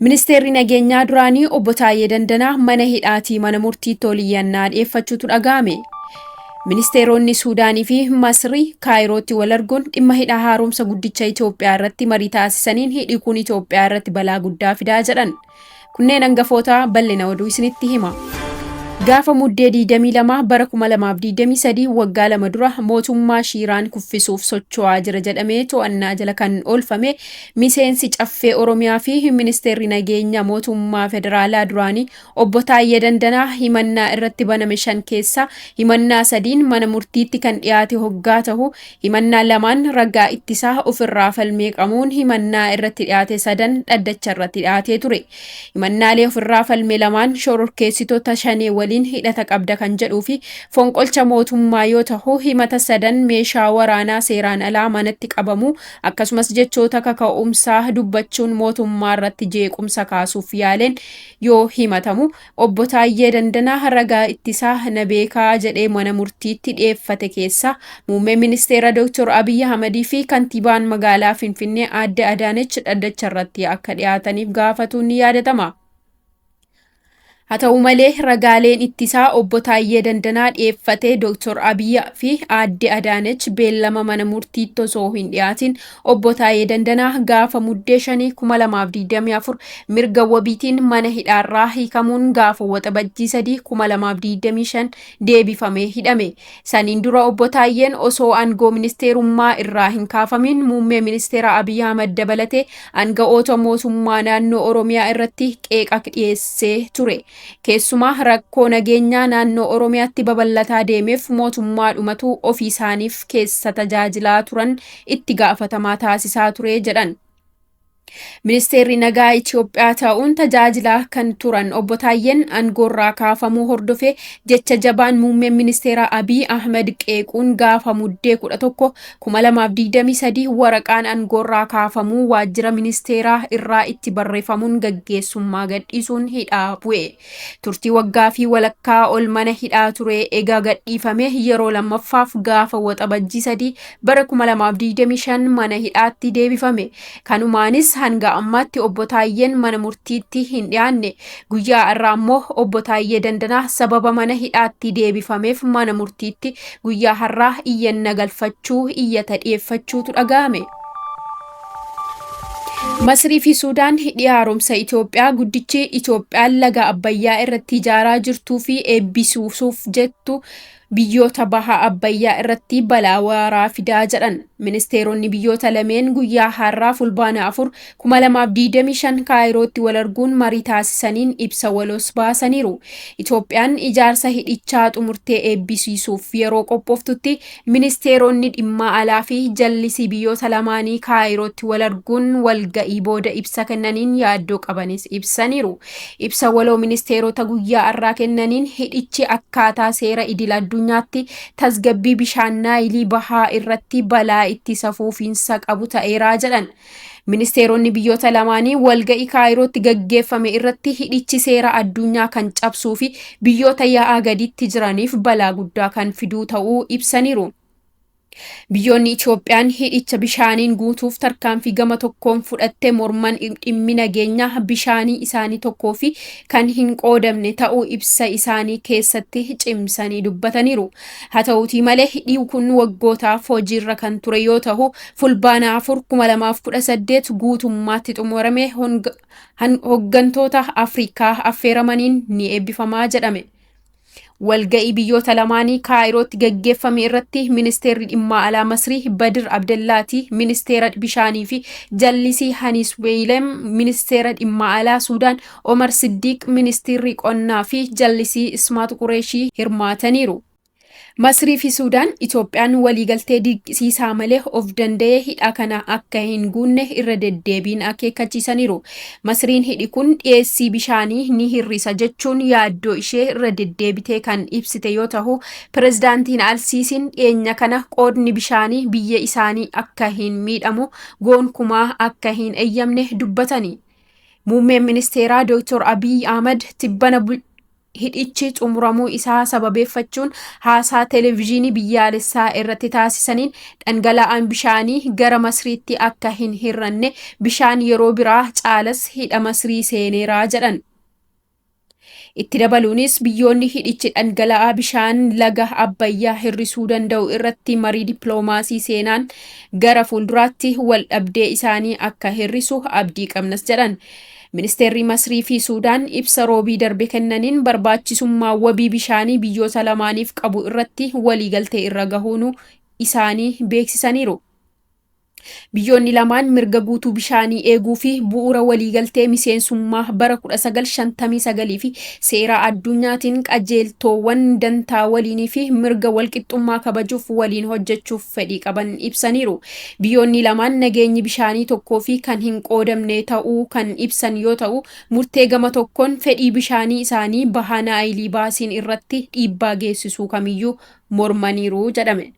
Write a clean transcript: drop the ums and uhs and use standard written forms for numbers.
Ministeerri nageenyaa duraanii obbo Taayyee Dandanaa mana hidhaatii mana murtiitti ol iyyannaa dhiyeeffachuutu dhaga'ame. Ministeeronni Suudaanii fi Masrii Kaayirootti wal arguun dhimma hidha haaromsa guddicha Itoophiyaa irratti marii taasisaniin hidhi kun Itoophiyaa irratti balaa guddaa fidaa jedhan. Kunneen hangafoota bal'ina oduu isinitti hima. Gaafa Muddee 22 bara 2023 waggaa 2 dura mootummaa Shiiraan kuffisuuf socho'aa jira jedhamee to'annaa jala kan oolfame miseensi Caffee Oromiyaa fi Ministeerri Nageenya Mootummaa Federaalaa duraanii Obbo Taayyee Dandanaa himannaa irratti baname 5 keessaa himannaa 3n mana murtiitti kan dhiyaate hoggaa tahu himannaa 2n ragaa ittisaa ofirraa falmee qamuun himannaa irratti dhiyaate sadan dhaddacha irratti dhiyaatee ture. Himannaalee ofirraa falme lamaan shororkeessitoota Shanee waliin hidhata qabda kan jedhuu fi fonqolcha mootummaa yoo tahu himata sadan meeshaa waraanaa seeraan alaa manatti qabamuu akkasumas jechoota kaka'umsaa dubbachuun mootummaa irratti jeequmsa kaasuuf yaaleen yoo himatamu, Obbo Taayyee Dandanaa ragaa ittisaa na beekaa jedhee mana murtiitti dhiyeeffate keessaa Muummee Ministeera Dooktor Abiy Ahmadii fi Kantiibaan Magaalaa Finfinnee Aadde Adaanech dhaddacharratti akka dhiyaataniif gaafatuun ni yaadatama. Haa ta'u malee ragaaleen ittisaa Obbo Taayyee Dandanaa dhiyeeffate Dooktor Abiy fi Aadde Adaanech beellama mana murtiitti osoo hin dhiyaatin Obbo Taayyee Dandanaa gaafa Muddee 5, 2024 mirga wabiitiin mana hidhaarraa hiikamuun gaafa Waxabajjii 3, 2025 deebifamee hidhame. Saniin dura Obbo Taayyeen osoo aangoo ministeerummaa irraa hin kaafamin muummee ministeera Abiy Ahmad dabalatee aanga'oota mootummaa naannoo Oromiyaa irratti qeeqa dhiyeessee ture. Keessumaa rakkoo nageenyaa naannoo Oromiyaatti babal'ataa deemeef mootummaadhumatu ofiisaaniif keessa tajaajilaa turan itti gaafatamaa taasisaa ture jedhan. Ministeerri Nagaa Itoophiyaa ta'uun tajaajilaa kan turan Obbo Taayyeen aangoorraa kaafamuu hordofee jecha jabaan muummeen ministeeraa Abiy Ahmed qeequun gaafa Muddee 11, 2023 waraqaan aangoorraa kaafamuu waajjira ministeeraa irraa itti barreeffamuun gaggeessummaa gadhiisuun hidhaa bu'e. Turtii waggaa fi walakkaa ol mana hidhaa ture egaa gadhiifame yeroo lammaffaaf gaafa Waxabajjii 3 bara 2025 mana hidhaatti deebifame. Kanumaanis hanga ammaatti Obbo Taayyeen mana murtiitti hin dhiyaanne. Guyyaa har'aa ammoo Obbo Taayyee Dandanaa sababa mana hidhaatti deebifameef mana murtiitti guyyaa har'aa iyyanna galfachuu iyyata dhiyeeffachuutu dhaga'ame. Masrii fi Suudaan hidhi haaromsa Itoophiyaa guddichi Itoophiyaan laga Abbayyaa irratti ijaaraa jirtuu fi eebbisiisuuf jettu biyyoota baha Abbayyaa irratti balaa waaraa fidaa jedhan. Ministeeronni biyyoota lameen guyyaa har'aa Fulbaana 4, 2025 Kaayirootti wal arguun marii taasisaniin ibsa waloos baasaniiru. Itoophiyaan ijaarsa hidhichaa xumurtee eebbisiisuuf yeroo qophooftutti Ministeeronni dhimma alaa fi jallisii biyyoota lamaanii Kaayirootti wal arguun walga'ii booda ibsa kennaniin yaaddoo qabanis ibsaniiru. Ibsa waloo ministeerota guyyaa har'aa kennaniin hidhichi akkaataa seera idil addunyaatti tasgabbii bishaan Naayilii bahaa irratti balaa ittisa fuufiinsa qabu ta'eera jedhan. Ministeeronni biyyoota lamaanii walga'ii Kaayirootti gaggeeffame irratti hidhichi seera addunyaa kan cabsuu fi biyyoota yaa'aa gaditti jiraniif balaa guddaa kan fiduu ta'uu ibsaniiru. Biyyoonni Itoophiyaan hidhicha bishaaniin guutuuf tarkaanfii gama tokkoon fudhatte morman dhimmi nageenya bishaanii isaanii tokkoo fi kan hin qoodamne ta'uu ibsa isaanii keessatti cimsanii dubbataniiru. Haa ta'uutii malee hidhi kun waggootaaf hojiirra kan ture yoo ta'u, Fulbaana 4, 2018 guutummaatti xumuramee hoggantoota Afrikaa affeeramaniin ni eebbifamaa jedhame. Walga'ii biyyoota lamaanii Kaayirootti gaggeeffame irratti ministeerri dhimma alaa Masrii Badir Abdallaati, ministeera bishaanii fi jallisii Hanis Weeylem, ministeera dhimma alaa Suudaan Omar Siddiiq, ministeerri qonnaa fi jallisii Ismaat Qureeshii hirmaataniiru. Masrii fi Suudaan Itoophiyaan waliigaltee dirqisiisaa malee of danda'ee hidha kana akka hin guunne irra deddeebiin akeekkachiisaniiru. Masriin hidhi kun dhiyeessii bishaanii ni hir'isa jechuun yaaddoo ishee irra deddeebitee kan ibsite yoo tahu, Pirezidaantiin Al-Siisiin dhiyeenya kana qoodni bishaanii biyya isaanii akka hin miidhamu goonkumaa akka hin eeyyamne dubbatani. Muummeen Ministeeraa Dooktor Abiy Ahmad tibbana Hidhichi xumuramuu isaa sababeeffachuun haasaa televezyiinii biyyaalessaa irratti taasisaniin, dhangala'aan bishaanii gara Masriitti akka hin hir'anne, bishaan yeroo biraa caalas hidha Masrii seeneeraa jedhan. Itti dabaluunis, biyyoonni hidhichi dhangala'aa bishaan laga Abbayyaa hir'isuu danda'u irratti marii dippiloomaasii seenaan gara fuulduraatti wal dhabdee isaanii akka hir'isu abdii qabnas jedhan. Ministeerri Masrii fi Suudaan ibsa Roobii darbe kennaniin barbaachisummaa wabii bishaanii biyyoota lamaaniif qabu irratti waliigaltee irra gahuun isaanii beeksisaniiru. Biyyoonni lamaan mirga guutuu bishaanii eeguu fi bu'uura waliigaltee miseensummaa bara 1959 fi seera addunyaatiin qajeeltoowwan dantaa waliinii fi mirga walqixxummaa kabajuuf waliin hojjechuuf fedhii qaban ibsaniiru. Biyyoonni lamaan nageenyi bishaanii tokkoo fi kan hin qoodamne ta'uu kan ibsan yoo ta'u, murtee gama tokkoon fedhii bishaanii isaanii baha Naayilii baasiin irratti dhiibbaa geessisuu kamiyyuu mormaniiru jedhame.